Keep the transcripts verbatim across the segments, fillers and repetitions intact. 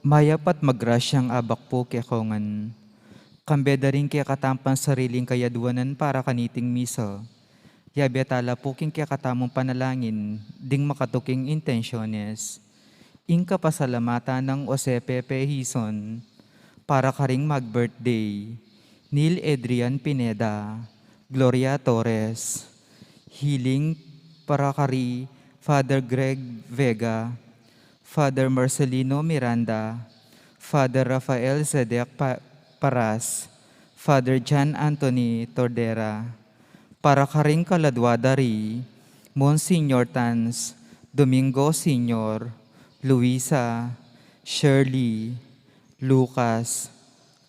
Mayap at magrasyang abak pu kekayu ngan. Kambe da ring kekatamung sariling kayadwanan para kaniting misa. Yabe tala pu king kekatamung panalangin ding makatuking intensyones. Ing kapasalamatan nang Jose Pepe Hizon, para karing mag-birthday, Neil Adrian Pineda, Gloria Torres, healing para kari Father Greg Vega, Father Marcelino Miranda, Father Rafael Zedek Pa-, Paras, Father John Anthony Tordera, para karing kaladwa da ri, Monsignor Tans, Domingo Senior, Luisa, Shirley, Lucas,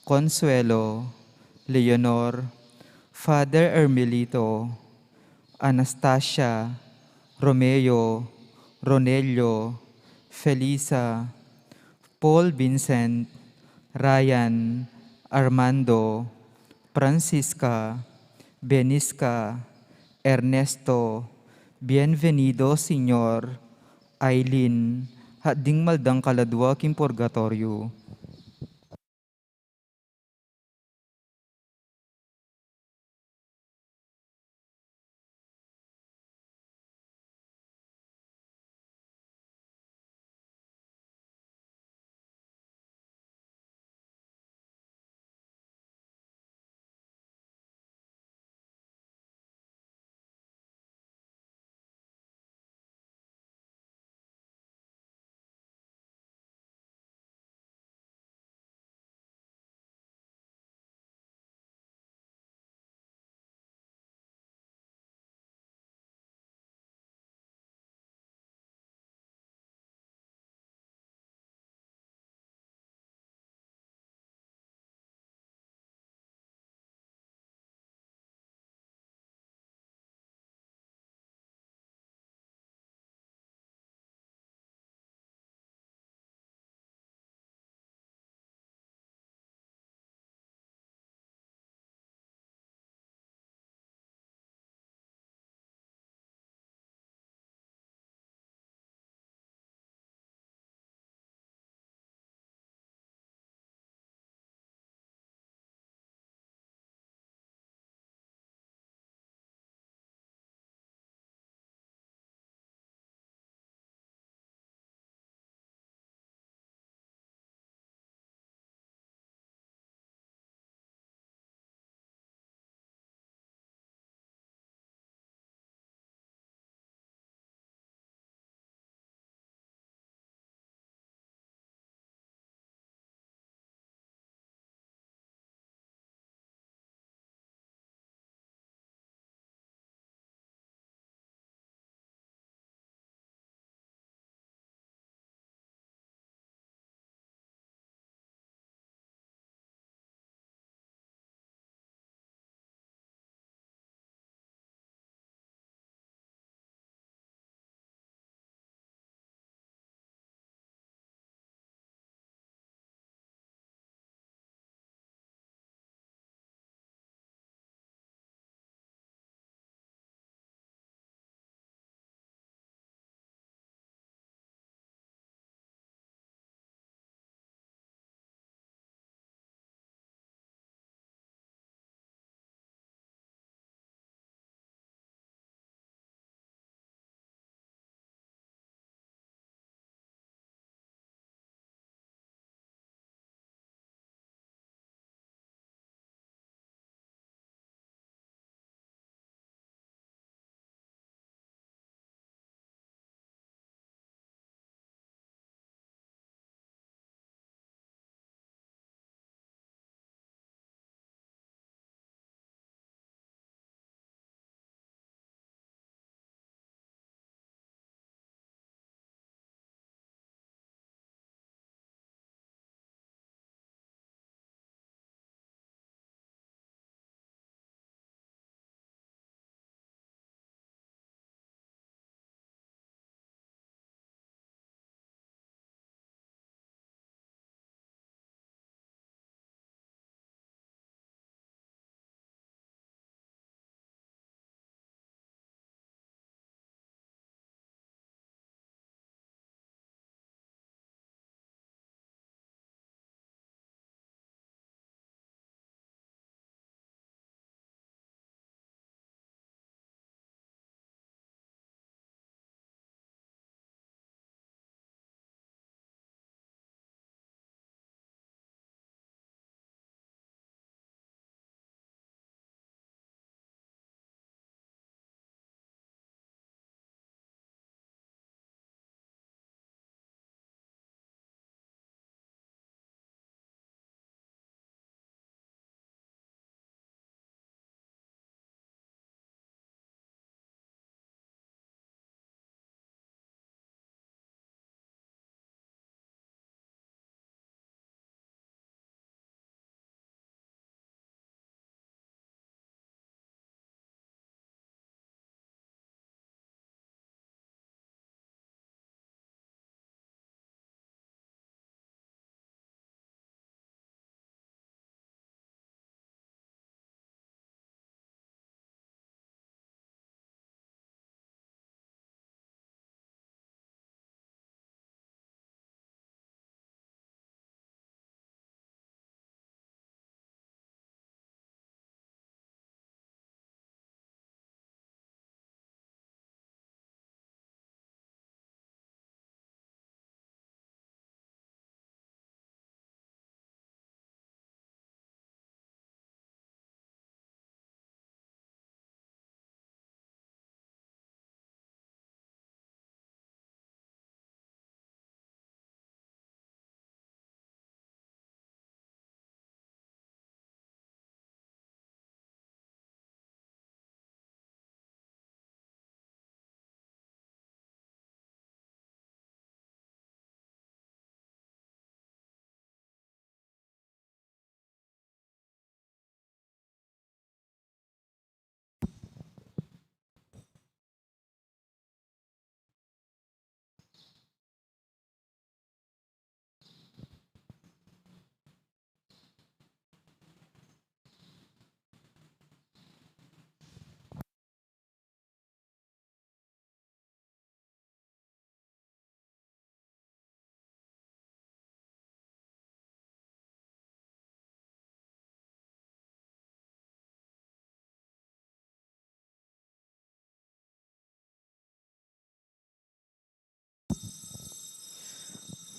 Consuelo, Leonor, Father Hermelito, Anastasia, Romeo, Ronelio, Felisa, Paul Vincent, Ryan, Armando, Francisca, Benisca, Ernesto, Bienvenido Senior, Aileen, at ding mal dang kaladwa king purgatoryo.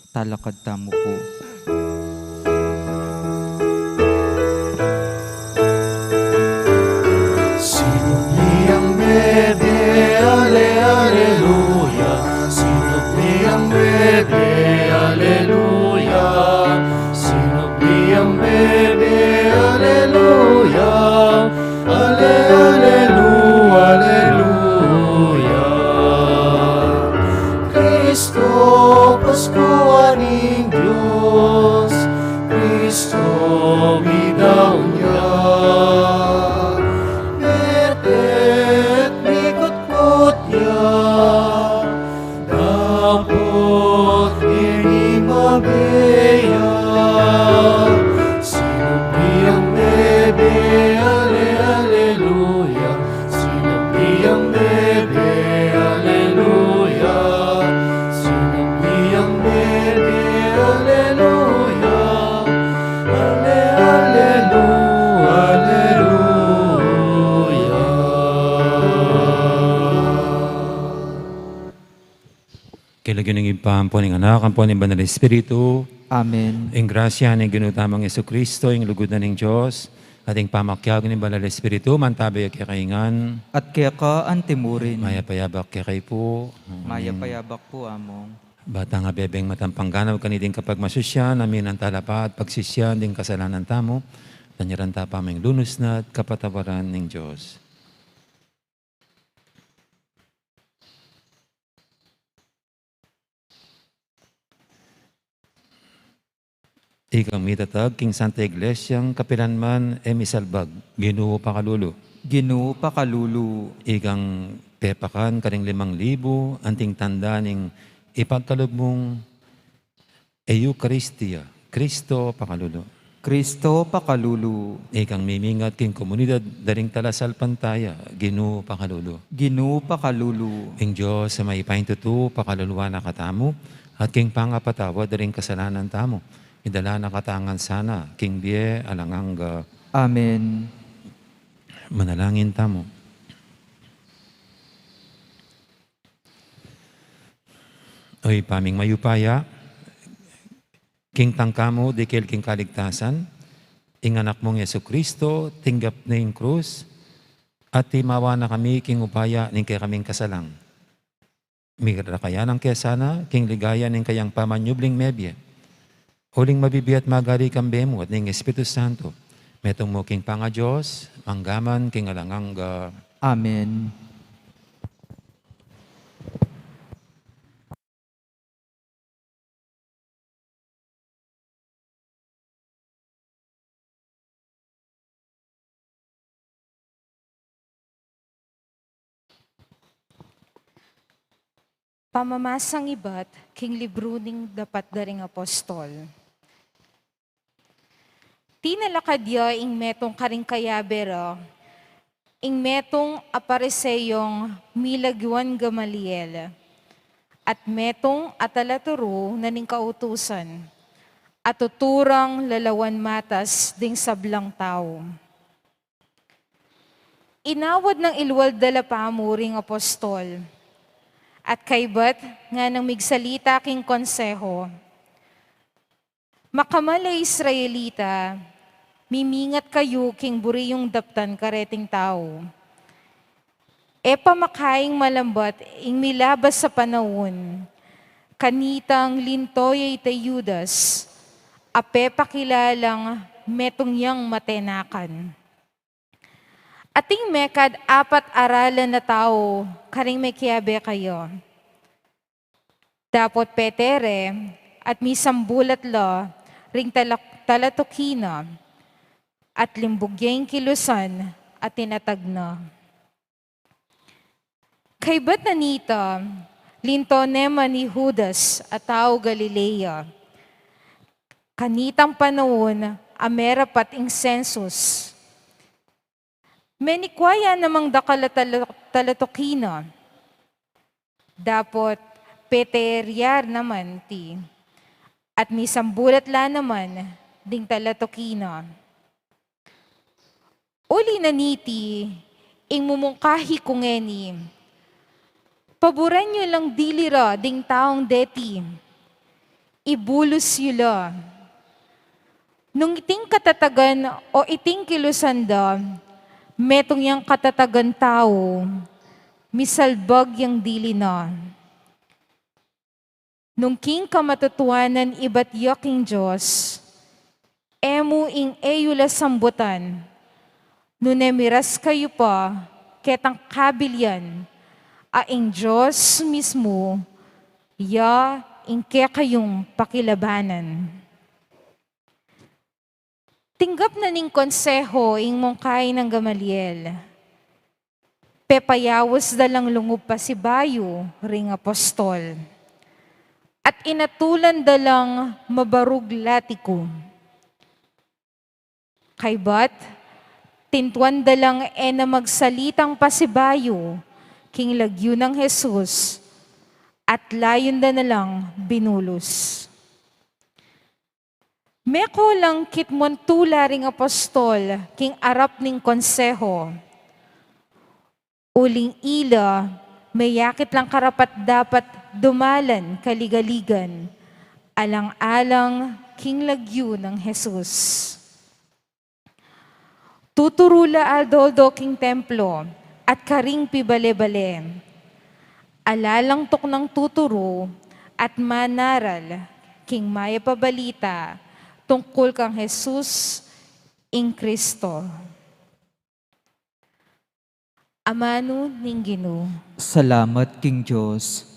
Talakad tamu pu. Sinubli yang bebe, ale, aleluya. Sinubli yang bebe, aleluya. Sinubli yang bebe, aleluya. Ale, alelu, aleluya. Kristo, Paskuan ning Dios, Kristo, midaun ya. Metet mikutkut ya, dapot ngeni mabiya. Sinubli yang bebe, ale, aleluya. Sinubli yang bebe, aleluya. Sinubli yang bebe, aleluya. Ale, alelu, aleluya. King lagyu ning Ibpa, ampo ning Anak, ampo ning Banal Espiritu. Amen. Ing grasya ning Ginu tamung Jesucristo, ing lugud na ning Dios, at ing pamakiabe ning Banal Espiritu, mantabe ya kekayu ngan. At keka antimurin. Mayap a yabak kekayu pu. Amen. Mayap a yabak pu, Among. Ba tang abebeng matampang ganap kaniting kapagmasusyan, aminan tala pa at pagsisian ding kasalanan tamu, tanyaran ta pa ing lunus na at kapatawaran ning Dios. Ikang mitatag king Santa Iglesia, kapilan man e misalbag, Ginu pakalulu. Ginu pakalulu. Ikang pepakan karing limang libu, anting tanda ning ipagkalub mung Eukaristia, Kristo pakalulu. Kristo pakalulu. Ikang mimingat king komunidad da ring talasalpantaya, Ginu pakalulu. Ginu pakalulu. Ing Dios a mayupayang tutu pakaluluan na katamu, at king pangapatawad da ring kasalanan tamu, idala na katamu ngan sana king bie alang angga. Amen. Manalangin tamu. O Ibpa ming mayupaya, king tangka mu dikil king kaligtasan, ing Anak mung Jesucristo, tinggap ne ing krus, at timawa na kami king upaya ning kekaming kasalang. Mirakaya na ke sana king ligaya ning kayang pamanyubling mebie. Uling mabibie at magari kambe mu at ning Espiritu Santo, metung mu king pangaDios, mangga man king alang angga. Amen. Pamamasang ibat king libru ning Dapat da ring Apostol. Tinalakad ya ing metung karing kayabe ra, ing metung a Pariseyong milagyuan Gamaliel, at metung a talaturu na ning kautusan, a tuturang lalawan matas ding sablang tau. Inawad nang ilwal da la pamu ring apostol, at kaybat nganang migsalita king konseho. Makamal a Israelita, mimingat kayu king buri yung daptan kareting tau. E pa makaing malambat ing milabas a panaun, kanitang linto ya itang Judas, a pepakilalang metung yang matenakan. Ating mekad apat a ralan a tau karing mekiabe kaya. Dapot pete re at misambulat la ring tala-, talatuki na, at limbug ya ing kilusan at tinatag na. Kaybat na nita, linto ne man i Judas a tau Galilea, kanitang panaun a merapat ing sensus. Menikwa ya namang dakal a tala-, talatuki na. Dapot pete re naman ti, at misambulat la naman ding talatuki na. Uli na niti, ing mumungkahi ku ngeni, paburen yu lang dili ra ding taung deti. Ibulus yu la. Nung iting katatagan o iting kilusan da, metung yang katatagan tau, misalbag yang dili na. Nung king kamatutuanan ibat ya king Dios, e mu ing e yu la sambutan, nune miras kayu pa ketang kabilian, a ing Dios mismu ya ing kekayung pakilabanan. Tinggap na ning konseho ing mungkahi nang Gamaliel. Pepayaus da lang lungub pasibayu ring apostol, at inatulan da lang mabarug latiku. Kaybat, tintuan da lang e na magsalitang pasibayu king lagyu nang Jesus, at layun da na lang binulus. Meko lang kitmon tula ring apostol king arap ning konseho. Uling ila, meyakit lang karapat-dapat dumalan kaligaligan, alang-alang king lagyu nang Jesus. Tuturu la aldo-aldo king templo at karing pibale-bale. Ala lang tuknang tuturu at manaral king mayap a balita tungkul kang Jesus ing Kristo. Amanu ning Ginu. Salamat king Dios.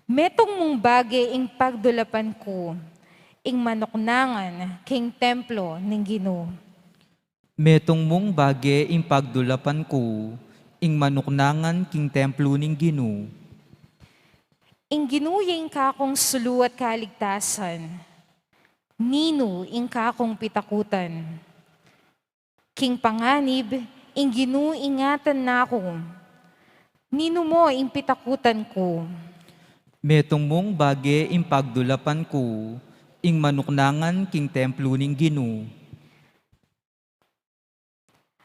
Metung mung bage ing pagdulapan ku ing manuknangan king templo ning Ginu. Metung mung bage ing pagdulapan ku ing manuknangan king templo ning Ginu. Ing Ginu ya ing kakung sulu at kaligtasan. Ninu ing kakung pitakutan? King panganib, ing Ginu ingatan na ku. Ninu mo ing pitakutan ku? Metung mung bage ing pagdulapan ku ing manuknangan king templo ning Ginu.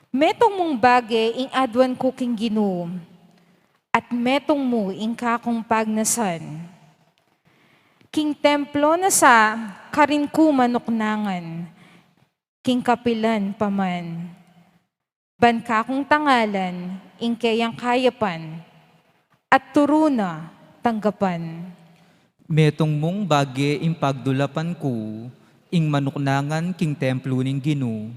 Metung mung bage ing aduan ku king Ginu, at metung mu ing kakung pagnasan. King templo na sa karin ku manuknangan, king kapilan pa man. Ban kakung tangalan ing keyang kayapan, at turu na tanggapan. Metung mung bage ing pagdulapan ku ing manuknangan king templo ning Ginu.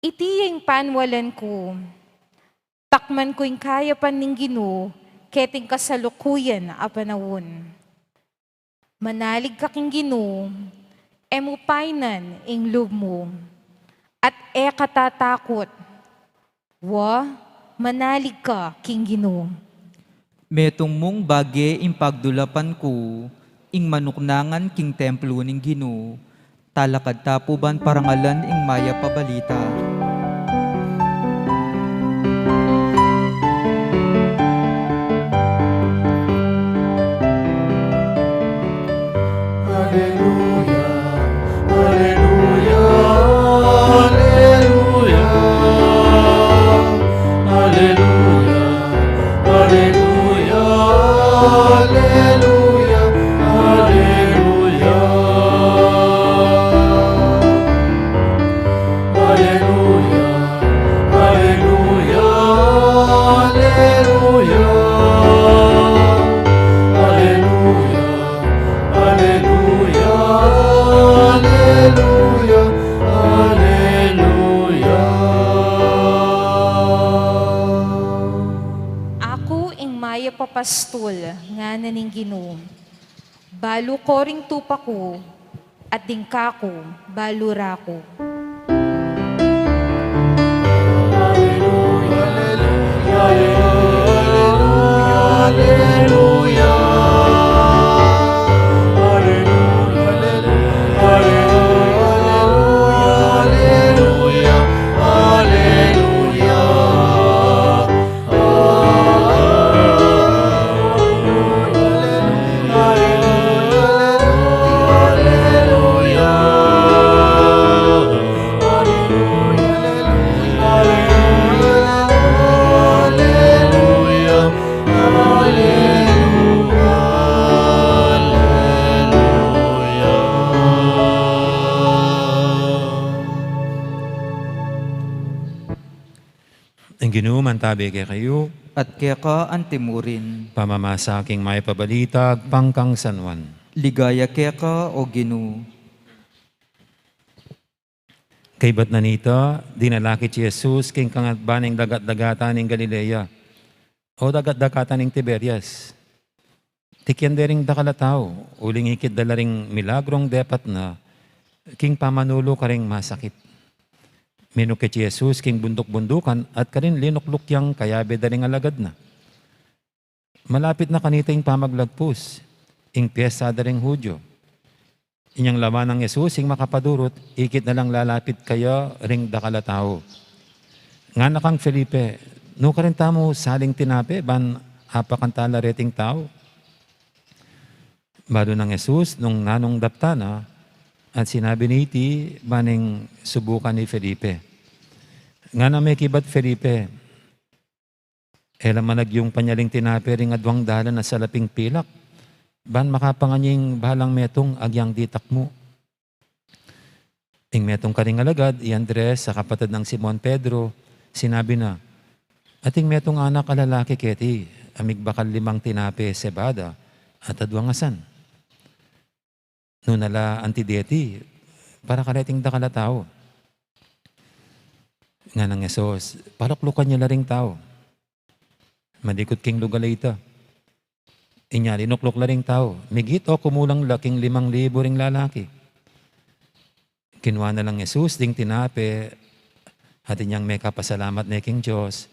Iti ya ing panwalan ku, takman ku ing kayapan ning Ginu keting kasalukuyan a panaun. Manalig ka king Ginu, e mu painan ing lub mu, at e ka tatakut. Wa, manalig ka king Ginu. Metung mung bage ing pagdulapan ku ing manuknangan king templo ning Ginu. Talakad ta pu ban parangalan ing mayap a balita. Aleluya, aleluya, aleluya, aleluya, aleluya, aleluya, aleluya. Aleluya, aleluya, aleluya. Aleluya, aleluya, aleluya, aleluya. Aku ing mayap a pastul, ngana ning Ginu. Balu ko ring tupa ku, at ding kaku, balu ra ku. Ginu mantabi kekayu. At keka antimurin. Pamamasa king mayap a balita agpang kang San Juan. Ligaya keka, O Ginu. Kaybat na nita, dinala ke i Jesus king kangatba ning dagat-dagatan ning Galilea, o dagat-dagatan ning Tiberias. Tikian de ring dakal a tau, uling ikit da la ring milagrung depat na king pamanulu karing masakit. Minuk ke i Jesus king bunduk-bundukan at karin linukluk yang kayabe da ring alagad na. Malapit na kanita ing pamaglagpus, ing piesta da ring Judio. Inyang lawan nang Jesus ing makapadurut, ikit na lang lalapit kaya ring dakal a tau. Ngana kang Felipe, "Nukarin tamu saling tinape ban apakan tala reting tau?" Balu nang Jesus nung nanung daptan na, at sinabi niti ban ing subukan i Felipe. Ngana mekibat Felipe, "E la man agyung panyaling tinape ring adwang dalan a salaping pilak, ban makapangan ya ing balang metung agyang ditak mu?" Ing metung karing alagad, i Andres, a kapatad nang Simon Pedro, sinabi na, "Ating metung anak a lalaki keti, a migbakal limang tinape sebada at adwang asan. Nung ala anti deti, para kareting dakal a tau?" Ngana nang Jesus, "Paluklukan ye la ring tau." Madikut king lugal a ita. Inya linukluk la ring tau, migit o kumulang la king limang libu ring lalaki. Kinua na lang Jesus ding tinape, at inyang mekapasalamat ne king Dios,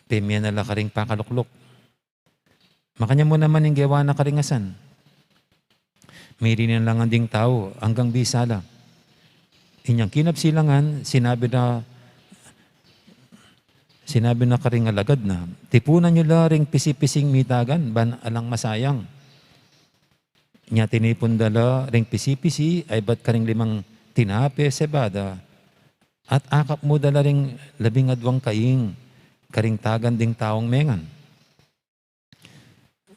pemie na la karing pakalukluk. Makanyan mu naman ing gewa na karing asan. Mirinan la ngan ding tau anggang bisa la. Inyang kinabsi la ngan, sinabi na, sinabi na karing alagad na, "Tipunan yu la ring pisi-pising mitagan, ban alang masayang." Inya tinipun da la ring pisi-pisi, aybat karing limang tinape sebada, at akap mu da la ring labing adwang kaing karing tagan ding taung mengan.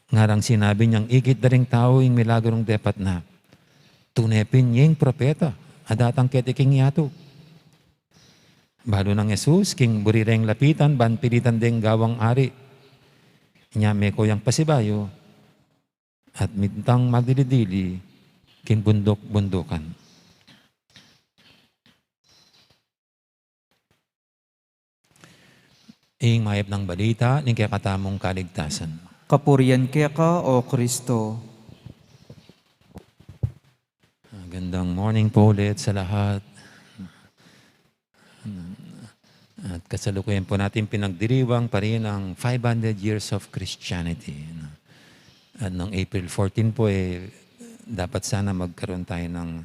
Ngarang sinabi nyang ikit da ring tau ing milagrung depat na, "Tune pin yeng propeta a datang keti king yatu." Balu nang Jesus king buri reng lapitan ban pilitan deng gawang ari. Inya meko yang pasibayu at mintang magdili-dili king bunduk-bundukan. Ing mayap nang balita ning kekatamung kaligtasan. Kapurian keka, O Kristo. Magandang morning po ulit sa lahat. At kasalukuyan po natin pinagdiriwang pa rin ang five hundred years of Christianity. At nung April fourteen po, eh, dapat sana magkaroon tayo ng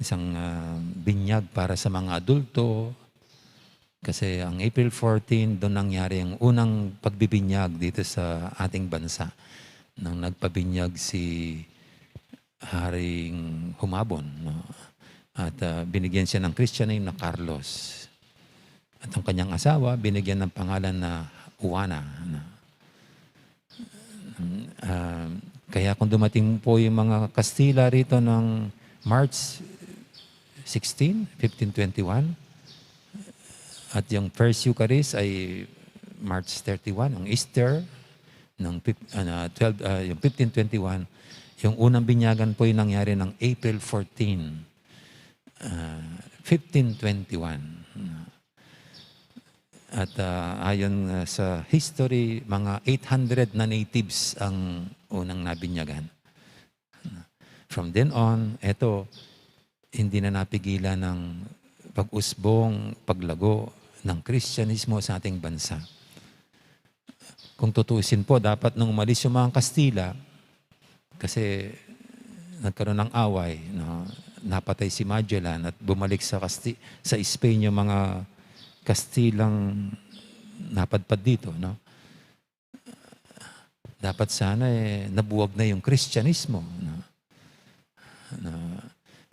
isang, ah, binyag para sa mga adulto. Kasi ang April fourteen, doon nangyari ang unang pagbibinyag dito sa ating bansa. Nang nagpabinyag si Haring Humabon, no? At, ah, binigyan siya ng Christian name na Carlos. At ang kanyang asawa, binigyan ng pangalan na Juana, no? Ah, kaya kung dumating po yung mga Kastila rito ng March sixteen, fifteen twenty-one, at yung first Eucharist ay March thirty-one, ang Easter ng fif-, ano, twelve, ah, yung fifteen twenty-one, yung unang binyagan po yung nangyari ng April fourteen, ah, fifteen twenty-one. At, ah, ayon, ah, sa history, mga eight hundred na natives ang unang nabinyagan. From then on, eto, hindi na napigilan ng pag-usbong, paglago ng Kristyanismo sa ating bansa. Kung tutusin po, dapat nung umalis yung mga Kastila, kasi nagkaroon ng away, no? Napatay si Magellan at bumalik sa Kasti-, sa Spain yung mga Kastilang napadpad dito, no? Dapat sana, eh, nabuwag na yung Kristyanismo, no? No?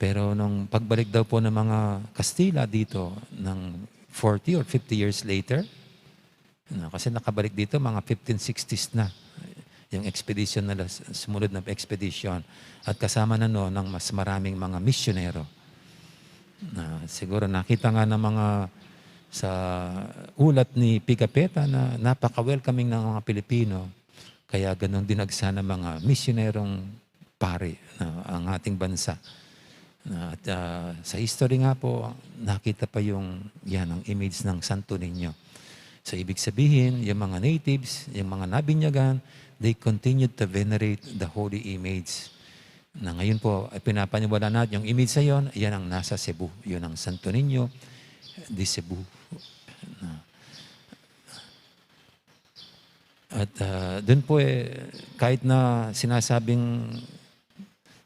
Pero nung pagbalik daw po ng mga Kastila dito ng forty or fifty years later, no, kasi nakabalik dito mga fifteen sixties na. Yung expedition nila, sumunod na expedition. At kasama na noon ng mas maraming mga misyonero. Na siguro nakita nga ng mga sa ulat ni Pigafetta na napaka-welcoming ng mga Pilipino. Kaya ganun dinagsa ng mga misyonerong pari na ang ating bansa. Na, at, ah, sa history nga po, nakita pa yung, yan, ang image ng Santo Niño. So, ibig sabihin, yung mga natives, yung mga nabinyagan, they continued to venerate the holy image. Na ngayon po, ay pinapaniwala natin yung image na yun, yan ang nasa Cebu. Yun ang Santo Niño de Cebu. Na, at, ah, dun po eh, kahit na sinasabing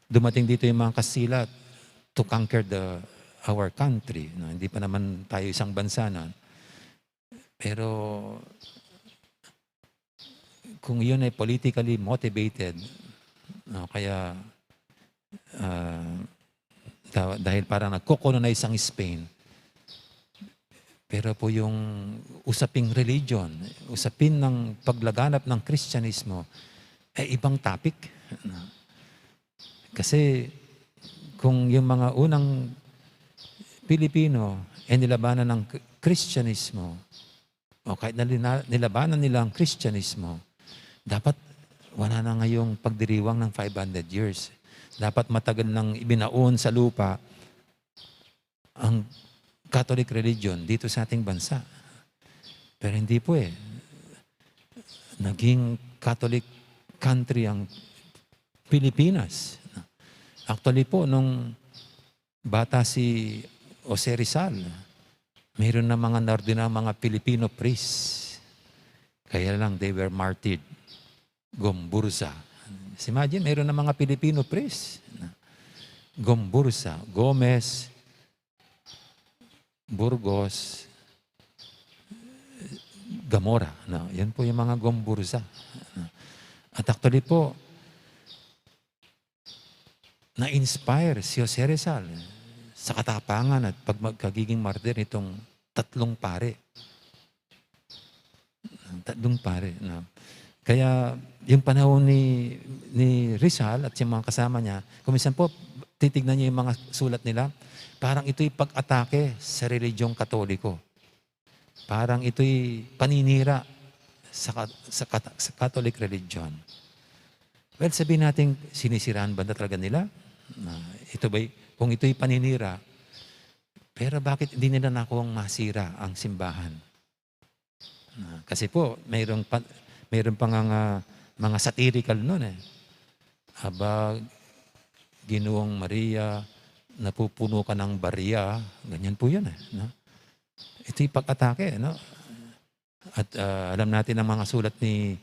dumating dito yung mga Kastila to conquer the, our country, no? Hindi pa naman tayo isang bansa na. Pero kung yun ay politically motivated, no? Kaya, ah, da-, dahil parang nagko-colonize ang Spain, pero po yung usaping religion, usapin ng paglaganap ng Kristyanismo, ay ibang topic, no? Kasi kung yung mga unang Pilipino ay nilabanan ng K-, Kristyanismo, o kahit na lina-, nilabanan nila ang Kristyanismo, dapat wala na ngayong pagdiriwang ng five hundred years. Dapat matagal nang ibinaon sa lupa ang Catholic religion dito sa ating bansa. Pero hindi po eh. Naging Catholic country ang Pilipinas. Actually po, nung bata si Jose Rizal, mayroon na mga naordinang mga Filipino priests. Kaya lang, they were martyred. Gomburza. Imagine, mayroon na mga Filipino priests. Gomburza, Gomez, Burgos, Gamora. No? Yan po yung mga Gomburza. At actually po, na-inspire si Jose Rizal sa katapangan at pag magkagiging martir nitong tatlong pare. Tatlong pare. No? Kaya yung panahon ni, ni Rizal at yung mga kasama niya, kung minsan po, titignan niyo yung mga sulat nila, parang ito'y pag-atake sa religyong Katoliko. Parang ito'y paninira sa, ka-, sa, kat-, sa Catholic religion. Well, sabihin natin, sinisiraan ba talaga nila? Na ito ba'y, kung ito'y paninira, pero bakit hindi nila nakuhang masira ang simbahan? Na, kasi po, mayroon pa, mayroon pa nga, nga mga satirical nun eh. Aba, Ginoong Maria, napupuno ka ng barya. Ganyan po yun eh. No? Ito'y pag-atake, no? At, ah, alam natin ang mga sulat ni,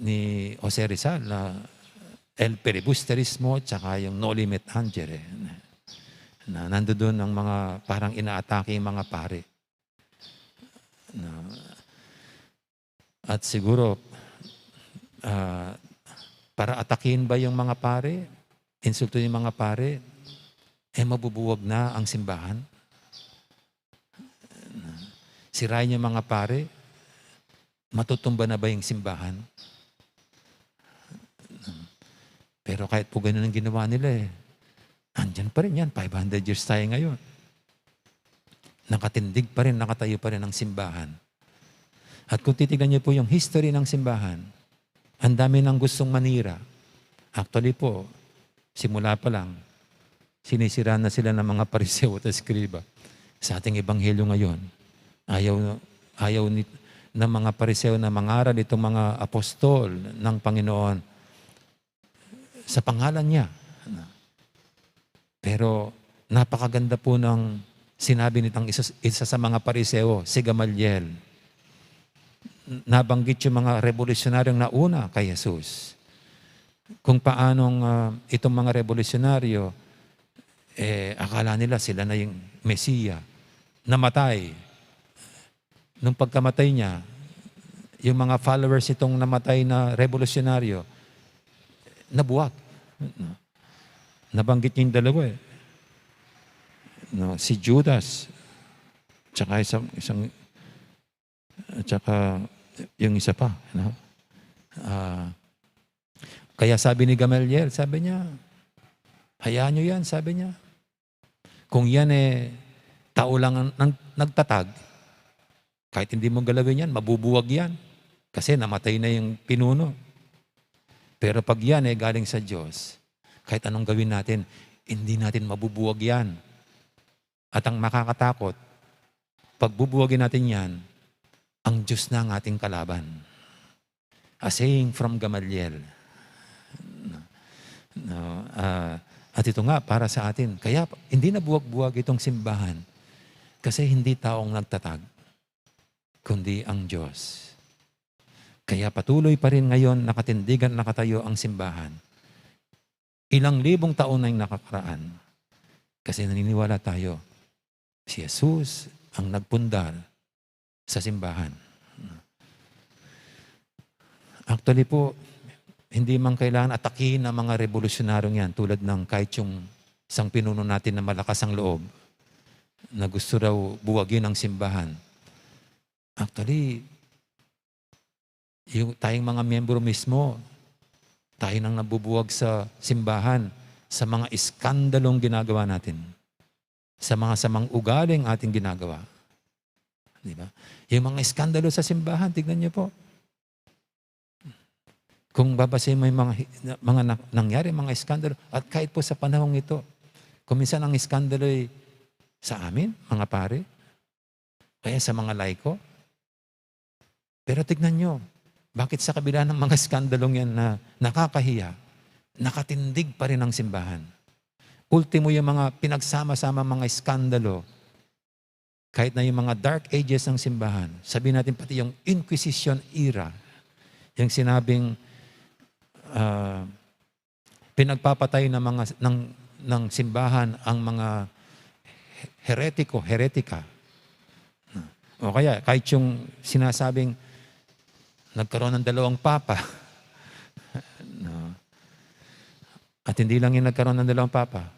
ni Jose Rizal na El Filibusterismo tsaka yung Noli Me Tangere. Na, na nandoon ang mga parang inaatake yung mga pare. Na, at siguro, ah, para atakin ba yung mga pare, insulto yung mga pare, eh mabubuwag na ang simbahan? Sirain yung mga pare, matutumba na ba yung simbahan? Pero kahit po ganun ang ginawa nila eh, andyan pa rin yan, five hundred years tayo ngayon. Nakatindig pa rin, nakatayo pa rin ang simbahan. At kung titignan niyo po yung history ng simbahan, ang dami nang gustong manira. Actually po, simula pa lang, sinisiraan na sila ng mga Pariseo at Eskriba. Sa ating ebanghelyo ngayon, ayaw, ayaw ni, ng mga Pariseo na mangaral itong mga apostol ng Panginoon sa pangalan niya. Pero napakaganda po ng sinabi nitong isa, isa sa mga Pariseo, si Gamaliel. Nabanggit yung mga revolusyonaryong nauna kay Jesus. Kung paanong, ah, itong mga revolusyonaryo, eh, akala nila sila na yung Mesiya. Namatay. Nung pagkamatay niya, yung mga followers nitong namatay na revolusyonaryo, nabuwag. Nabanggit niya yung dalawa eh. No, si Judas, tsaka isang, isang, tsaka yung isa pa. No? Ah, kaya sabi ni Gamaliel, sabi niya, "Hayaan niyo yan," sabi niya. "Kung yan eh, tao lang ang nag-, nagtatag, Kahit hindi mo galawin yan, mabubuwag yan. Kasi namatay na yung pinuno. Pero pag yan ay galing sa Diyos, kahit anong gawin natin, hindi natin mabubuwag yan. At ang makakatakot, pagbubuwagin natin yan, ang Diyos na ang ating kalaban. A saying from Gamaliel. No, ah, at ito nga, para sa atin. Kaya hindi na buwag-buwag itong simbahan. Kasi hindi taong nagtatag, kundi ang Diyos. Kaya patuloy pa rin ngayon nakatindig at nakatayo ang simbahan. Ilang libong taon na yung nakakaraan. Kasi naniniwala tayo, si Jesus ang nagpundar sa simbahan. Actually po, hindi man kailangan atakihin ang mga revolusyonaryong yan, tulad ng kahit yung isang pinuno natin na malakas ang loob, na gusto raw buwagin ang simbahan. Actually, yung tayong mga miyembro mismo, tayo nang nabubuwag sa simbahan, sa mga iskandalong ginagawa natin, sa mga samang ugaling ating ginagawa. Di ba? Yung mga iskandalo sa simbahan, tignan niyo po. Kung babasahin mo yung mga, mga na-, nangyari, mga iskandalo, at kahit po sa panahong ito, kung minsan ang iskandalo ay sa amin, mga pare, kaya sa mga laiko. Pero tignan nyo, bakit sa kabila ng mga iskandalong yan na nakakahiya, nakatindig pa rin ang simbahan? Ultimo, yung mga pinagsama-sama, mga iskandalo, kahit na yung mga dark ages ng simbahan, sabihin natin pati yung Inquisition era, yung sinabing, ah, pinagpapatay ng mga, ng, ng simbahan ang mga heretiko, heretika. O kaya, kahit yung sinasabing nagkaroon ng dalawang papa. No? At hindi lang yung nagkaroon ng dalawang papa.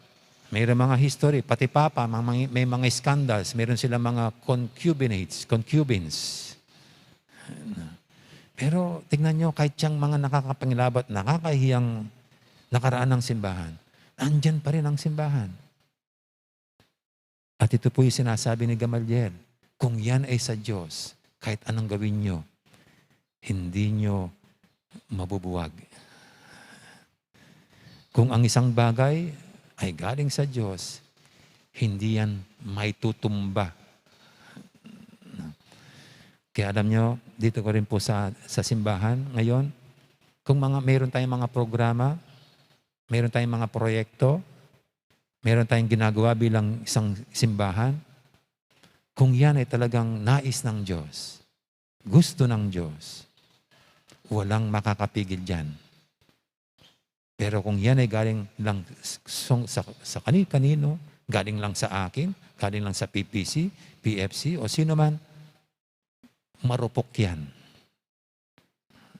Mayroon mga history, pati papa, mga, may mga scandals, mayroon sila mga concubinates, concubines. No? Pero tignan nyo, kahit yung mga nakakapangilabot, nakakahiyang nakaraan ng simbahan, nandyan pa rin ang simbahan. At ito po yung sinasabi ni Gamaliel, kung yan ay sa Diyos, kahit anong gawin nyo, hindi nyo mabubuwag. Kung ang isang bagay ay galing sa Diyos, hindi yan maitutumba. Kaya alam nyo, dito ko rin po sa, sa simbahan ngayon, kung mga, mayroon tayong mga programa, mayroon tayong mga proyekto, mayroon tayong ginagawa bilang isang simbahan, kung yan ay talagang nais ng Diyos, gusto ng Diyos, walang makakapigil dyan. Pero kung yan ay galing lang s-, song-, sa, sa kani-kanino, galing lang sa akin, galing lang sa P P C, P F C, o sino man, marupok yan.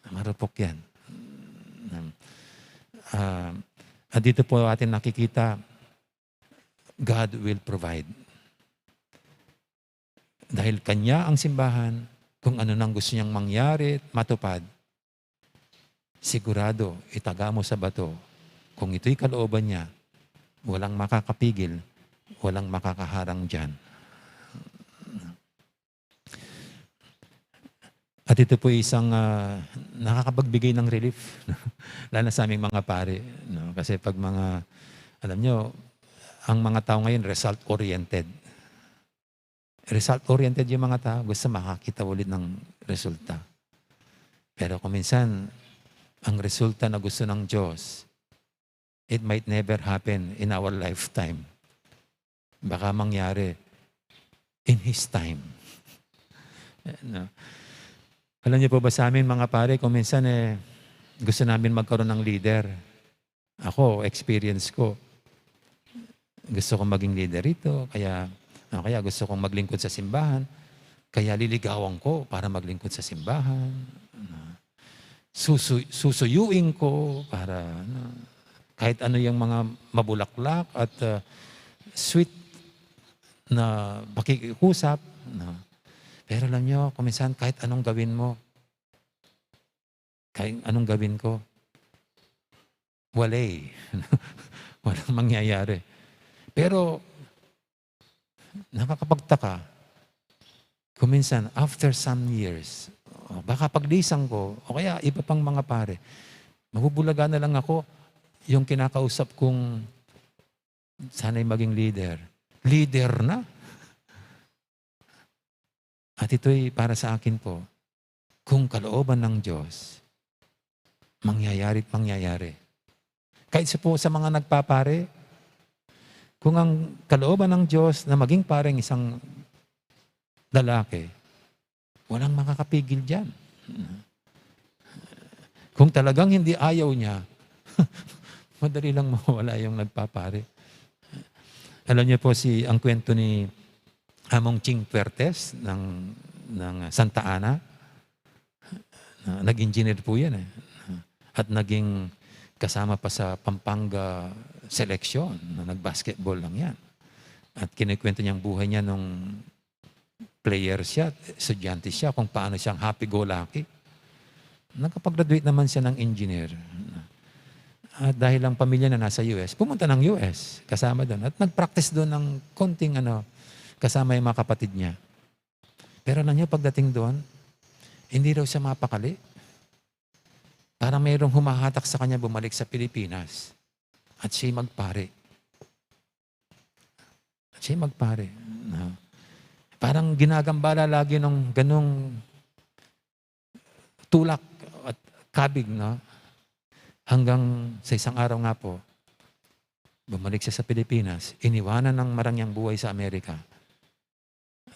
Marupok yan. Ah, at dito po atin nakikita, God will provide. Dahil kanya ang simbahan, kung ano nang gusto niyang mangyari at matupad, sigurado, itaga mo sa bato. Kung ito'y kalooban niya, walang makakapigil, walang makakaharang diyan. At ito po isang, ah, nakakapagbigay ng relief, lalo na sa aming mga pare, no? Kasi pag mga, alam nyo, ang mga tao ngayon, result-oriented. Result-oriented yung mga tao, gusto makakita ulit ng resulta. Pero kung minsan, ang resulta na gusto ng Diyos, it might never happen in our lifetime. Baka mangyari in His time. No? Alam niyo po ba sa amin, mga pare, kung minsan, eh, gusto namin magkaroon ng leader. Ako, experience ko, gusto kong maging leader rito, kaya, o kaya gusto kong maglingkod sa simbahan, kaya liligawan ko para maglingkod sa simbahan. Susu-, susuyuin ko para, ano, kahit ano yung mga mabulaklak at, ah, sweet na pakikiusap, no? Pero alam nyo, kung minsan kahit anong gawin mo, kahit anong gawin ko, wala eh. Walang mangyayari. Pero, nakakapagtaka, Kung minsan, after some years, o baka paglisan ko, o kaya iba pang mga pare, mabubulaga na lang ako, yung kinakausap kong sana'y maging leader. Leader na. At ito'y para sa akin po, kung kalooban ng Diyos, mangyayari't mangyayari. Kahit sa po sa mga nagpapare, kung ang kalooban ng Diyos na maging pare ang isang lalaki, walang makakapigil diyan. Kung talagang hindi ayaw niya, madali lang mawala yung nagpapare. Alam niyo po si, ang kwento ni Among Ching Fuertes ng, ng Santa Ana, na, nag-engineer po yan eh. At naging kasama pa sa Pampanga seleksyon, na nag-basketball lang yan. At kinikwento niyang buhay niya nung player siya, estudyante siya, kung paano siyang happy-go-lucky. Nakapag-graduate naman siya ng engineer. At dahil ang pamilya na nasa U S, pumunta ng U S, kasama doon. At nag-practice doon ng konting ano, kasama yung mga kapatid niya. Pero alam niyo, pagdating doon, hindi raw siya mapakali. Parang mayroong humahatak sa kanya bumalik sa Pilipinas. At siya'y magpare. At siya'y magpare. Na, parang ginagambala lagi nung ganung tulak at kabig, no? Hanggang sa isang araw nga po, bumalik siya sa Pilipinas, iniwanan ng marangyang buhay sa Amerika,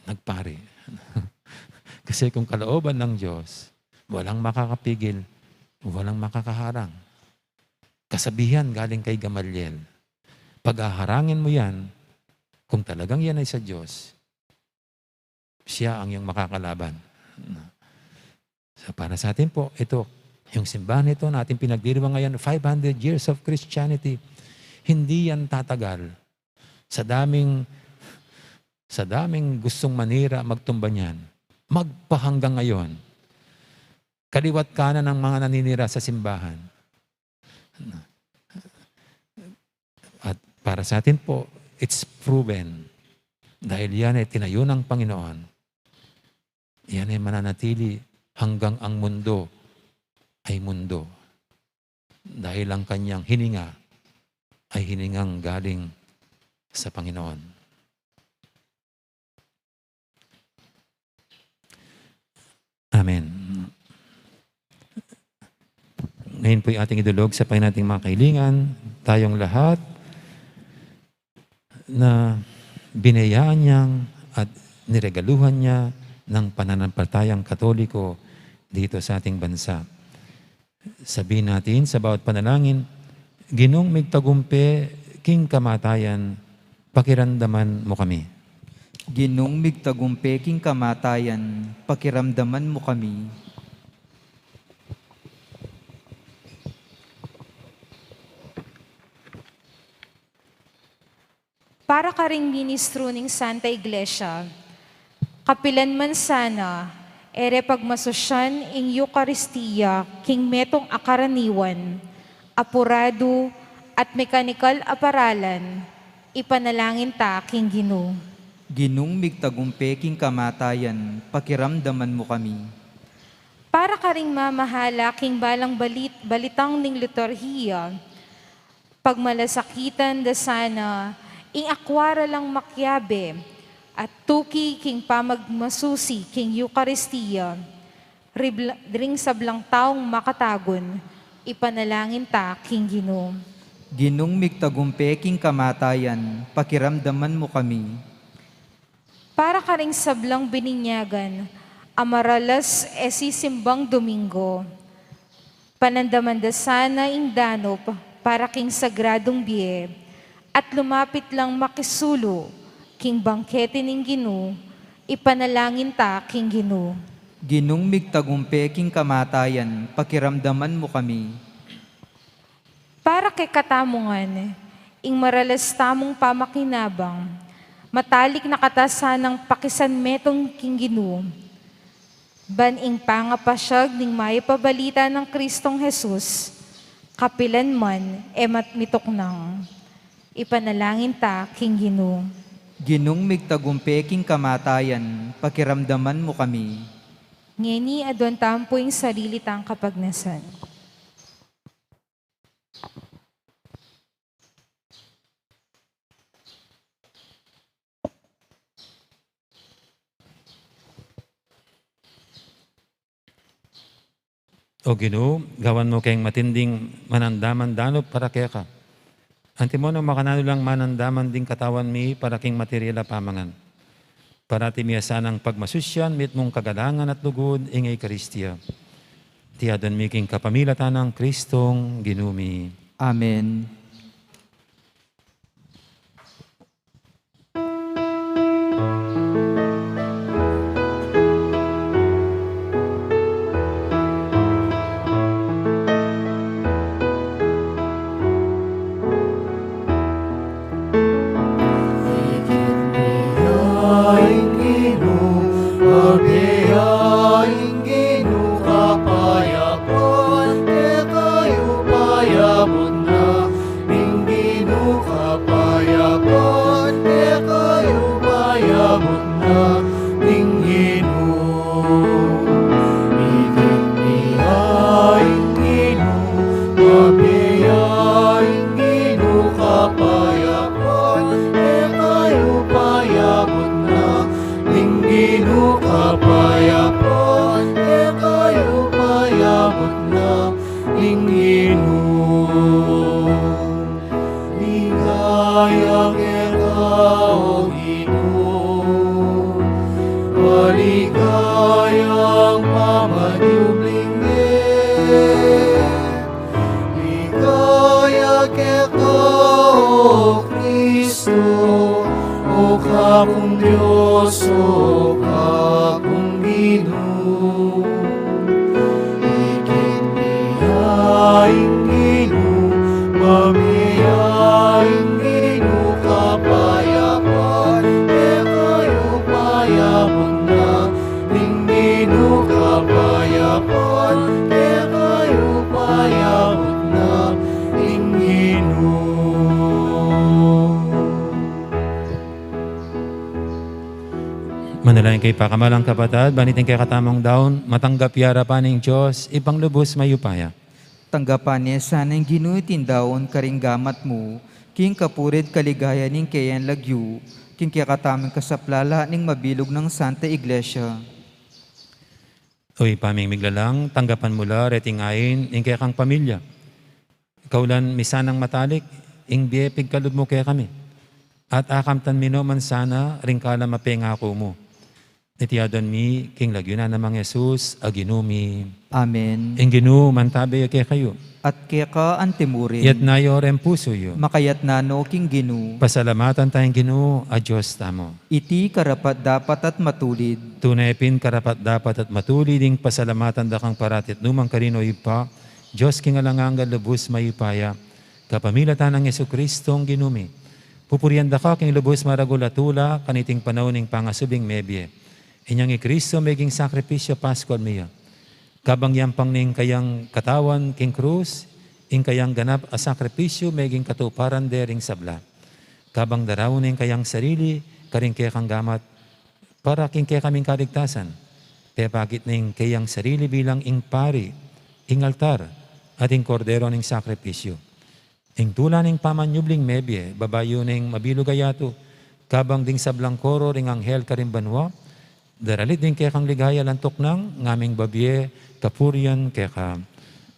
nagpare. Kasi kung kalooban ng Diyos, walang makakapigil, walang makakaharang. Kasabihan galing kay Gamaliel, paghaharangin mo yan, kung talagang yan ay sa Diyos, siya ang iyong makakalaban. So, para sa atin po, ito, yung simbahan ito na ating pinagdiriwang ngayon, five hundred years of Christianity, hindi yan tatagal. Sa daming, sa daming gustong manira, magtumba niyan, magpahanggang ngayon, kaliwat kanan ng mga naninira sa simbahan. At para sa atin po, it's proven. Dahil yan ay tinayo ng Panginoon. Yan ay mananatili hanggang ang mundo ay mundo. Dahil ang kanyang hininga ay hiningang galing sa Panginoon. Amen. Ngayon po'y ating idulog sa Panginoon ating mga kahilingan, tayong lahat na binayaan niyang at niregaluhan niya ng pananampalatayang Katoliko dito sa ating bansa. Sabihin natin sa bawat panalangin, "Ginung migtagumpe king kamatayan, pakiramdaman mu kami." Ginung migtagumpe king kamatayan, pakiramdaman mu kami. Para karing ministro ning Santa Iglesia, kapilan man sana, e re pagmasusyan ing Eukaristia king metung a karaniwan, apuradu, at mekanikal a paralan, ipanalangin ta king Ginu. Ginung migtagumpe king kamatayan, pakiramdaman mu kami. Para karing mamahala king balang balit-, balitang ning liturhiya, pagmalasakitan da sana ing akwa ra lang makiabe at tuki king pamagmasusi king Eukaristia, ribla-, ring sablang taung makatagun, ipanalangin ta king Ginu. Ginung migtagumpe king kamatayan, pakiramdaman mu kami. Para karing sablang bininyagan a maralas e sisimbang Domingo, panandaman da sana ing danup para king sagradung bie, at lumapit lang makisulu king bangkete ning Ginu, ipanalangin ta king Ginu. Ginung migtagumpe king kamatayan, pakiramdaman mu kami. Para kekatamu ngan, ing maralas tamung pamakinabang, matalik na kata sanang pakisanmetung king Ginu, ban ing pangapasyag ning mayap a balita nang Kristong Jesus, kapilan man e mat-, mituknang. Ipanalangin ta king Ginu. Ginung migtagumpe king kamatayan, pakiramdaman mu kami. Ngeni aduan tamu pu ing sarili tang kapagnasan. O Ginu, gawan mu keng matinding manandaman danup para keka. Antimo nung makananu lang manandaman ding katawan mi para king material a pamangan. Parati mi sanang pagmasusyan mitmung kagalangan at lugud ing Eukaristia. Iti aduan mi king kapamilatan nang Kristong Ginu mi. Amen. Ikit mi ya ing Ginu, pabie ya ing Ginu, kapayapan kekayu payabun na ning Ginu, kapayapan kekayu payabun na ning Ginu. Ikit mi ya ing Ginu, pabie ya ing Ginu, kapayapan kekayu payabun na ning Ginu, kapayapan kekayu payabun na ning Ginu. Ligaya keka, O Ginu, maligayang pamanyubling mie. Ligaya keka, O Kristu, O kakung Dios, O kakung Ginu. Ikit mi ya ing Ginu, pabie ya ing Ginu, kapayapan kekayu payabun na ning Ginu, kapayapan kekayu payabun na ning Ginu. Manalangin kayu, pakamalan kung kapatad, ban iting kekatamung daun matanggap ya arapan ning Dios, Ibpang lubus mayupaya. Tanggapan na sana ning Ginu iting daun karing gamat mu, king kapurian at kaligayan ning keyang lagyu, king kekatamung kasaplalan at ning mabilug nang Santa Iglesia. O Ibpa ming miglalang, tanggapan mu la reting ain ning kekang pamilya. Kaulan mi sanang matalik ing bie pigkalub mu kekami, at akamtan mi no man sana ring kalam a pengaku mu. Iti aduan mi king lagyu na nang Jesus a Ginu mi. Amen. Ing Ginu mantabe ya kekayu. At keka antimurin. Iyatas yu reng pusu yu. Makayatas no king Ginu. Pasalamatan taya ing Ginu a Dios tamu. Iti karapat-dapat at matulid. Tune pin karapat-dapat at matulid ing pasalamatan da kang parati at nukarin man, O Ibpa, Dios king alang angga, lubus mayupaya, kapamilatan nang Jesucristong Ginu mi. Pupurian da ka king lubus maragul a tula kaniting panaun ning pangasubling mebie. Inyang i Cristo meging sakripisyu paskual mi ya. Kabang yampang ning kayang katawan king krus, ing kayang ganap a sakripisyu meging katuparan de ring sabla. Kabang daraun ne ing kayang sarili karing kekang gamat para king kekaming kaligtasan, pepakit ne ing kayang sarili bilang ing pari, ing altar, at ing kordero ning sakripisyu. Ing tula ning pamanyubling mebie, babayu ning mabilug a yatu, kabang ding sablang koro ring anghel karing banua, daralit ding kekang ligaya, lantuk nang ngaming babie kapurian keka.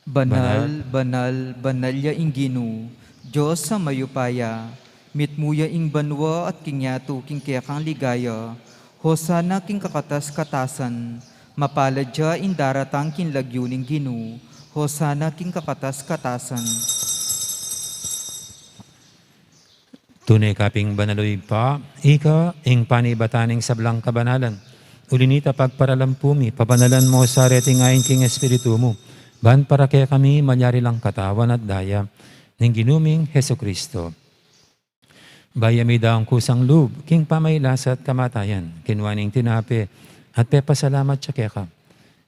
Banal, banal, banal ya ing Ginu, Dios a mayupaya, mitmu ya ing banua at king yatu king kekang ligaya. Hosana king kakatas-katasan. Mapalad ya ing daratang king lagyu ning Ginu. Hosana king kakatas-katasan. Tune ka pin banal, O Ibpa, ika ing panibatan ning sablang kabanalan. Uli na nita, pagparalampu mi, pabanalan mu sa reting ain king Espiritu mu, ban para kekami malyari lang katawan at daya ning Ginu ming Jesucristo. Bayu ya midaun kusang lub king pamagkasakit at kamatayan, kinua ne ing tinape at pepasalamat ya keka.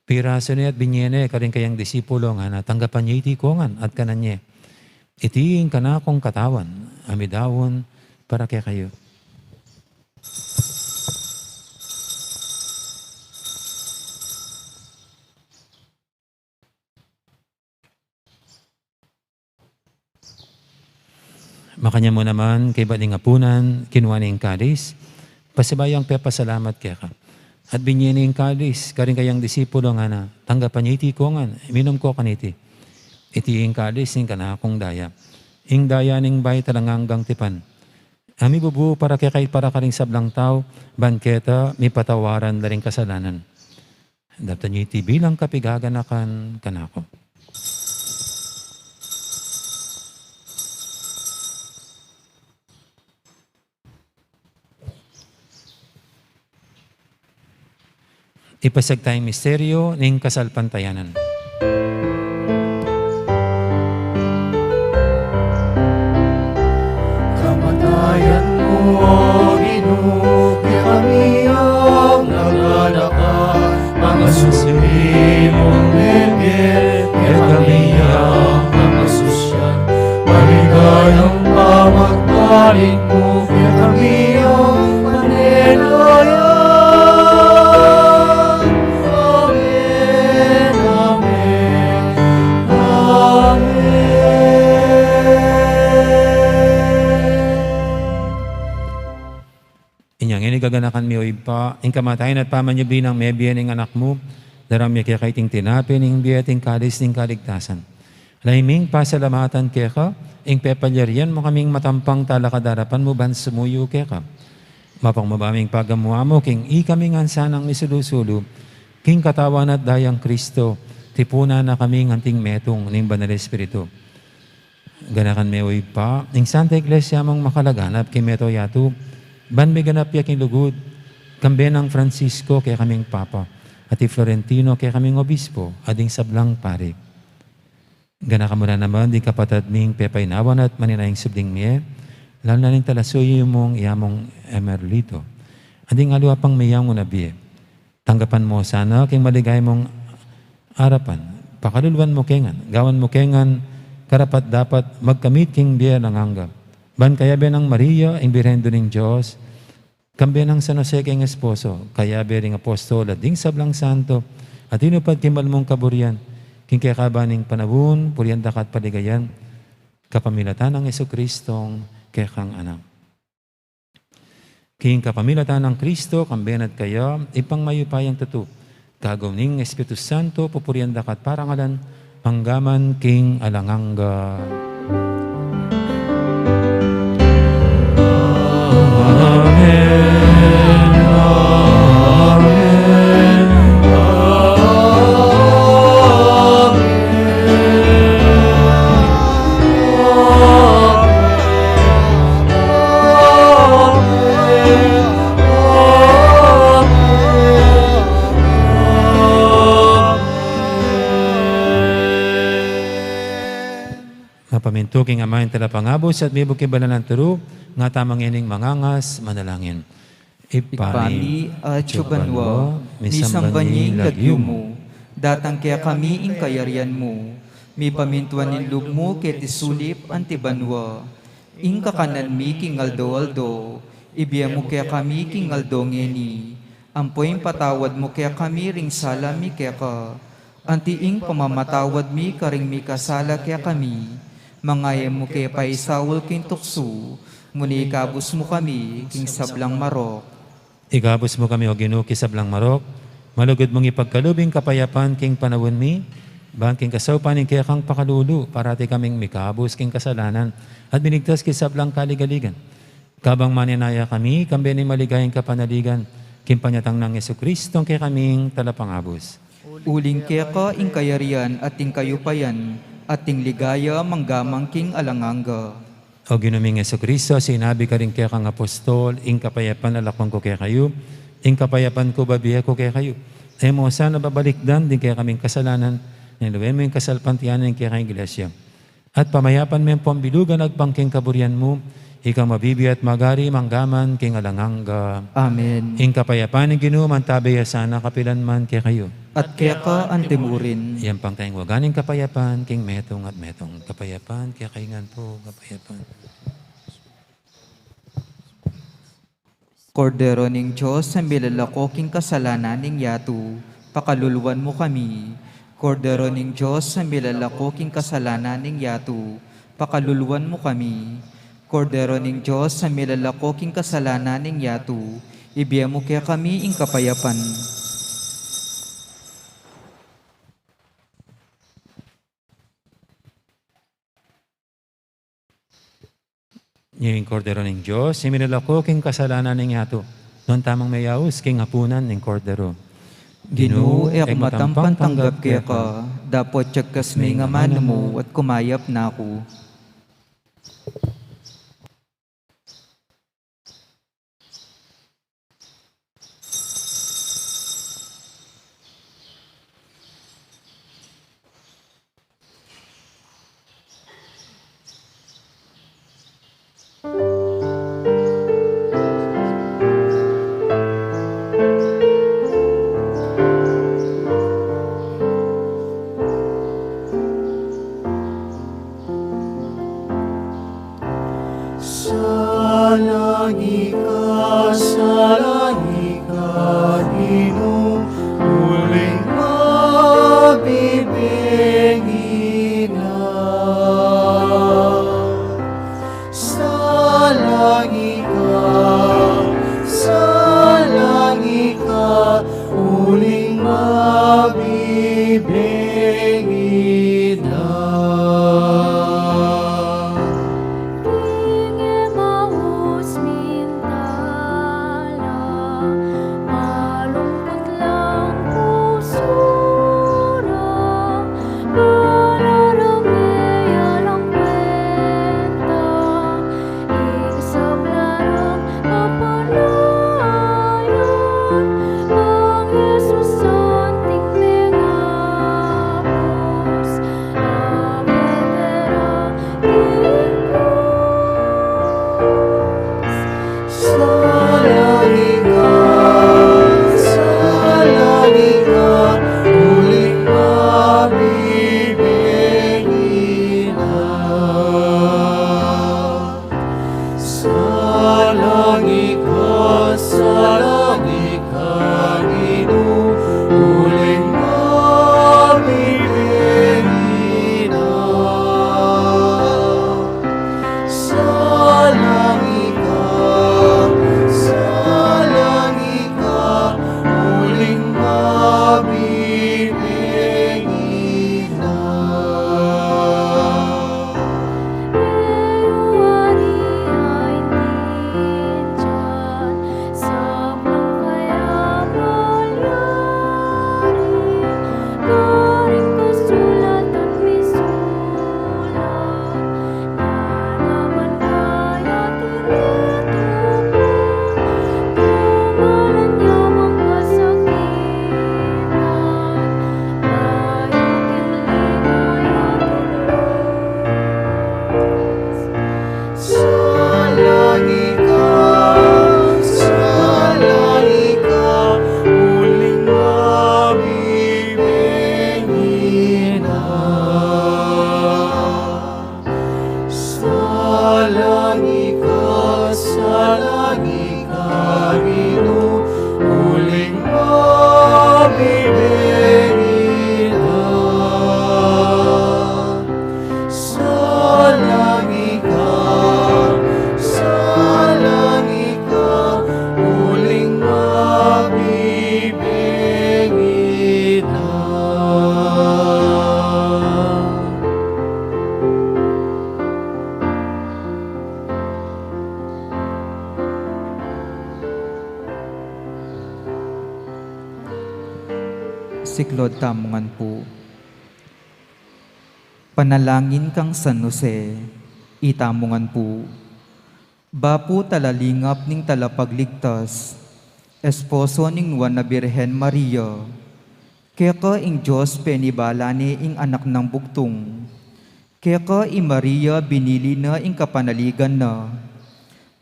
Pirasu ne at binie ne karing kayang disipulo, ngana, tanggapan ye iti kongan at kanan ye. Iti ing kanakung katawan a midaun para kekayu. Makanyan mu naman kaybat ning apunan, kinua ne ing kalis, pasibayu yang pepasalamat keka. At binye ne ing kalis karing kayang disipulo, ngana, tanggapan ye iti kongan, minum ko kaniti. Iti ing kalis ning kanakung daya. Ing daya ning bayu at alang anggang tipan. A mibubu para kekayu at para karing sablang tau, ban keta mipatawaran la ring kasalanan. Daptan ye iti bilang kapaganakan kanaku. Ipasiag taya ing misteryu ning kasalpantayanan. Kamatayan mu, O Ginu, kekami yang naganakan, mangasusi mung mebie, kekami yang mangasusian, maligayang pamagbalik mu, kekami yang panenayan. Amen, amen, amen. Inya ngeni gaganakan mi, O Ibpa, ing kamatayan at pamanyubli nang mebie ning Anak mu, darang mi keka iting tinape ning bie at ing kalis ning kaligtasan. Lalu ming pasalamatan keka, ing pepalyarian mu kaming matampang talakad king arapan mu ban sumuyu keka. Mapagmabaming pagamu-amu king ikami ngan sanang misulu-sulu king katawan at dayang Kristo, tipunan na kami ngan anting metung ning Banal Espiritu. Ganakan me, O Ibpa, ing Santa Iglesia mung makalaganap king mabilug a yatu, ban miganap ya king lugud, kambe nang Francisco kekaming Papa, at i Florentino kekaming Obispo, at ding sablang pari. Ganakan mu la naman ding kapatad ming pepaynawan at maninayang subling mie, lalu na ning talasuyu mung i Among Emerlito, at ding aliwa pang miyang una bie. Tanggapan mu sana king maligaya mung arapan. Pakaluluan mu ke ngan, gawan mu ke ngan karapat-dapat magkamit king bie alang angga. Ban kayabe nang Maria, ing Birhen Indu ning Dios, kambe nang San Jose king esposo, kayabe ring apostol at ding sablang santo, a tinupad king mal mung kaburian, king kekaban ning panaun, purian da ka at paligayan, kapamilatan nang Jesucristong kekang Anak. King kapamilatan nang Kristo, kambe na at kaya, Ibpang mayupayang tutu, kagum ning Espiritu Santo, pupurian da ka at parangalan, manggaman king alang angga. Amen. Amen. Amen. Mapamintu king Ama ing Talapangabus at mibuk king banal a turu, nga tamu ngening mangangas manalangin. Ibpa mi, atsu ka banua, misamban ya ing lagyu mu, datang kekami ing kayarian mu, mipamintuan ing lub mu keti sulip anti banua. Ing kakanan mi king aldo-aldo, ibie mu kekami king aldo ngeni, ampo ipatawad mu kekami ring sala mi keka, anti ing pamamatawad mi karing mikasala kekami, manga e mu ke paisaul king tuksu, nune ikabus mu kami king sablang marok. Ikabus mu kami, O Ginu, king sablang marok, malugud mung ipagkalub ing kapayapan king panaun mi, ban king kasaupan ning kekang pakalulu, parati kaming mikabus king kasalanan, at miligtas king sablang kaligaligan. Kabang manenaya kami, kambe ning maligayang kapanaligan, king panyatang nang Jesucristo, ing kekaming Talapangabus. Uling keka ing kayarian, at ing kayupayan, at ing ligaya, manggaman king alang angga. O Ginu ming Jesucristo, sinabi karing kekang apostol, ing kapayapan lalakwan ku kekayu, ing kapayapan ku bibie ku kekayu. E mu sana babalikdan ding kekaming kasalanan, nune lawen mu ing kasalpantayanan ning kekang Iglesia. At pamayapan me ampong bilugan agpang king kaburian mu, ika mabibie at magari manggaman king alang angga. Amen. Ing kapayapan ning Ginu mantabe ya sana kapilan man kekayu. At keka anti murin. Yan pang tayang waga ning kapayapan king metung at metung. Kapayapan kekayu ngan pu, kapayapan. Kordero ning Dios, a milalako king kasalanan ning yatu, pakaluluan mu kami. Kordero ning Dios, a milalako king kasalanan ning yatu, pakaluluan mu kami. Kordero ning Dios, a milalako king kasalanan ning yatu, ibie mu kekami ing kapayapan. Ing Kordero ning Dios, a milalako king kasalanan ning yatu. Nuan tamung meyaus king apunan ning Kordero. Ginu, e ku matampang tanggap keka, dapot yagkas me ing amanu mu at kumayap na ku. Salangi ka, salangi ka, Ginu, uling mabibengi na. Salangi ka, salangi ka, uling mabibengi na. King Emaus mintala, malungkut lang pusu ra, balarang e ya lang kwenta, ing sabla rang kapanayan, nang Jesus anting mengabus, a mete ra king krus. Salangi ka, salangi ka, uling mabibengi na. Salangi ka, salangi ka, Ginu, uling mabibengi na. Salangi ka, salangi ka, uling mabibengi na. Ing wari a ing tiyan, sablang kaya malyari, karing kasulatan misulat, na naman kaya tinitupu, tumalan ya mang kasakitan, bayu king ligaya tuklus. Salangi ka, salangi ka, uling mabibengi na. Salangi ka, salangi ka, Ginu, uling mabibengi na. Salangi ka, salangi ka, uling mabibengi na. Siklaud tamu ngan pu. Panalangin kang San Jose, itamu ngan pu. Bapu talalingap ning Talapagligtas, esposo ning Nuan a Birhen Maria, keka ing Dios penibala ne ing Anak nang Bugtung, keka i Maria binili na ing kapanaligan na.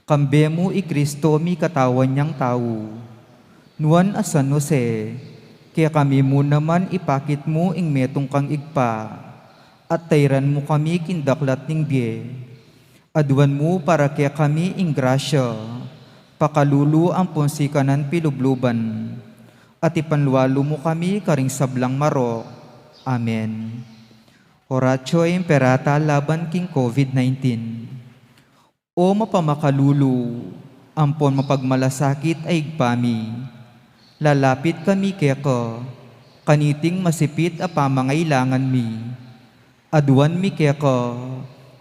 Kambe mu i Kristo mikatawan yang tau. Nuan a San Jose, kekami mu naman ipakit mu ing metung kang Ibpa, at tairan mu kami king daklat ning bie. Aduan mu para kekami ing grasya, pakalulu ampon sikanan pilubluban, at ipanlualu mu kami karing sablang marok. Amen. Oratio Imperata laban king COVID nineteen. O mapamakalulu, ampon mapagmalasakit a Ibpa mi, lalapit kami keka, kaniting masipit a pamangailangan mi. Aduan mi keka,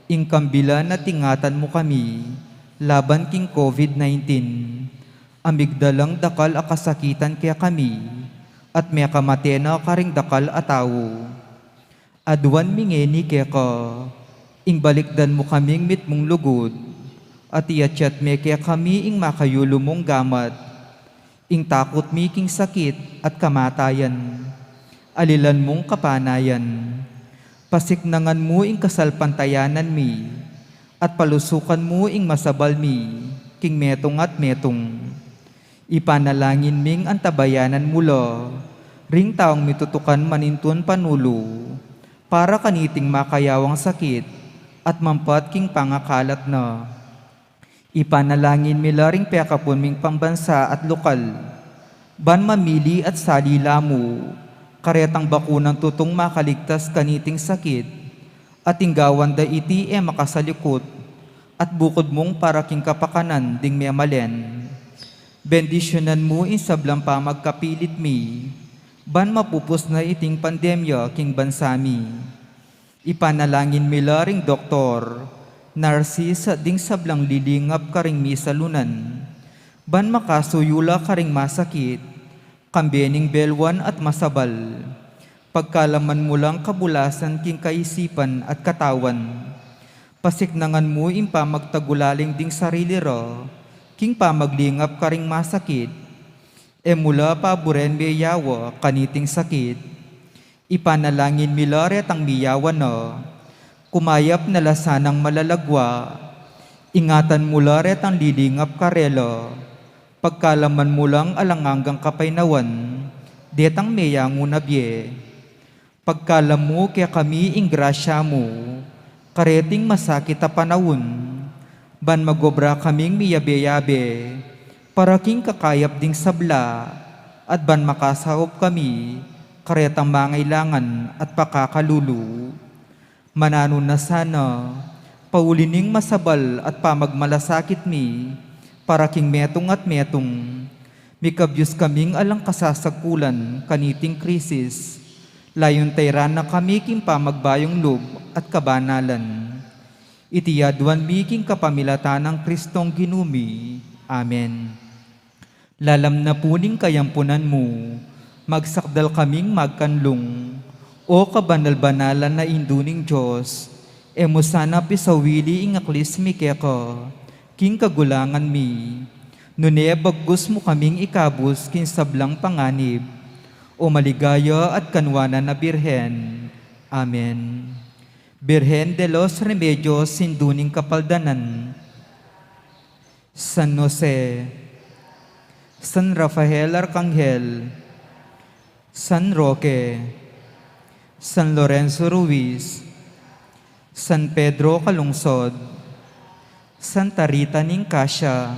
ing kambilan at ingatan mu kami, laban king COVID nineteen, a migdalang dakal a kasakitan kekami, at mekamate na karing dakal a tau. Aduan mi ngeni keka, ing balikdan mu kaming mitmung lugud, at iyatyat me kekami ing makayulu mung gamat, ing takut mi king sakit at kamatayan, alilan mung kapanayan. Pasiknangan mu ing kasalpantayanan mi, at palusukan mu ing masabal mi, king metung at metung. Ipanalangin ming antabayanan mu la, ring taung mitutukan manintun panulu, para kaniting makayawang sakit, at mampat king pangakalat na. Ipanalangin mi la ring pekapun ming pambansa at lokal, ban mamili at sali la mu, karetang bakunang tutung makaligtas kaniting sakit, at ing gawan da iti e makasalikut, at bukud mung para king kapakanan ding memalen. Bendisyunan mu ing sablang pamagkapilit mi, ban mapupus na iting pandemya king bansa mi. Ipanalangin mi la ring doktor, narsis, at ding sablang lilingap karing misalunan, ban makasuyu la karing masakit, kambe ning belwan at masabal. Pagkalaman mu lang kabulasan king kaisipan at katawan. Pasiknangan mu ing pamagtagulaling ding sarili ra, king pamaglingap karing masakit. E mu la paburen meyawa kaniting sakit. Ipanalangin mi la retang miyawa na, kumayap na la sanang malalagwa, ingatan mu la retang lilingap karela, pagkalaman mu lang alang anggang kapaynawan, detang meyangu na bie. Pagkalam mu kekami ing grasya mu, kareting masakit a panaun, ban magobra kaming miyabe-yabe, para king kakayap ding sabla, at ban makasaup kami, karetang mangailangan at pakakalulu. Mananu na sana, pauli ning masabal at pamagmalasakit mi, para king metung at metung, mikabyus kaming alang kasasagkulan kaniting krisis, layun tairan na kami king pamagbayung lub at kabanalan. Iti aduan mi king kapamilatan nang Kristong Ginu mi. Amen. Lalam na pu ning kayampunan mu, magsakdal kaming magkanlung, O kabanal-banalan a Indu ning Dios, e mu sana pisawili ing aklis mi keka, king kagulangan mi, nune bagkus mu kaming ikabus king sablang panganib, O maligaya at kanwanan a Birhen. Amen. Birhen de los Remedios, Indu ning Kapaldanan, San Jose, San Rafael Arkanghel, San Roque, San Lorenzo Ruiz, San Pedro Calungsod, Santa Rita ning Cascia,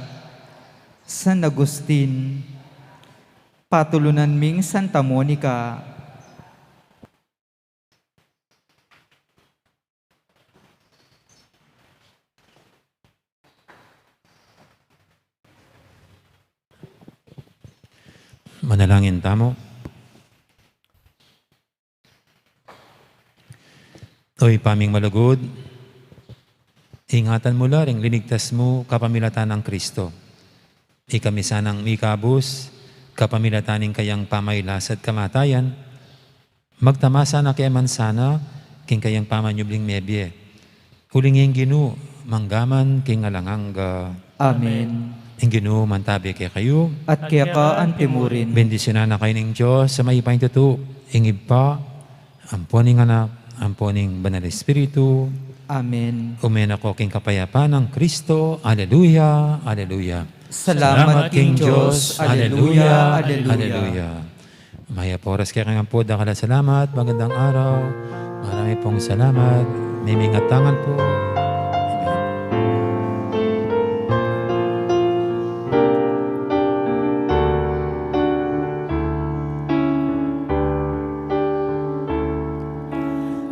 San Agustin, patulunan ming Santa Monica. Manalangin tamu. O Ibpa ming malugud, ingatan mu la ring linigtas mu kapamilatan nang Kristo. Ikami sanang mikabus kapamilatan ning kayang pamaglasat kamatayan, magtamasa na ke man sana king kayang pamanyubling mebie. Uling ing Ginu, mangga man king alang angga. Amen. Ing Ginu mantabe kekayu. At keka antimurin. Bendisyunan na kayu ning Dios a mayupayang tutu, ing Ibpa, ampo ning Anak, ampo ning Banal Espiritu. Amen. Ume na ko king kapayapan nang Kristo. Aleluya, aleluya. Salamat king Dios. Aleluya, aleluya. Mayap a oras kekayu ngan pu, dakal a salamat, magandang araw. Marami pong salamat. Mimingat tangan po. Amen.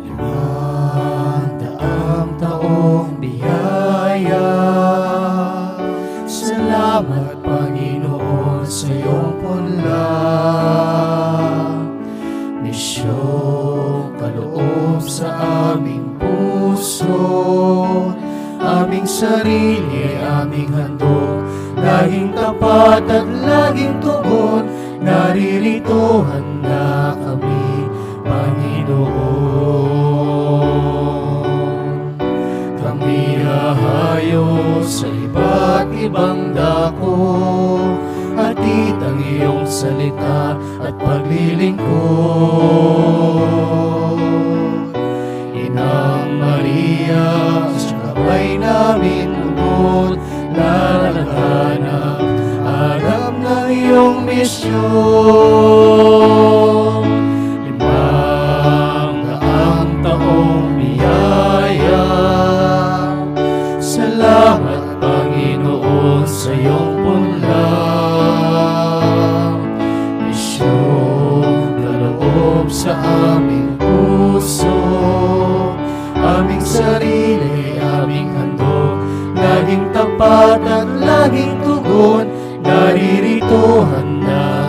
Limanda ang taong biyaya. Salamat, Panginoon, sa iyong punla. Misyong kaloob sa aming puso, aming sarili ay aming handog, laging tapat at laging tugon, naririto handa kami, Panginoon. Kami hahayo sa iba't ibang dako, hatid ang iyong salita at paglilingkod. Inang Maria, sa gabay namin lugod, lalaganap, alam ng iyong misyon. Limang daang taong biyaya. Salamat, Panginoon, sa iyong punla. Misyong kaloob sa aming puso, aming sarili, aming handog, laging tapat at laging tugon, naririto handa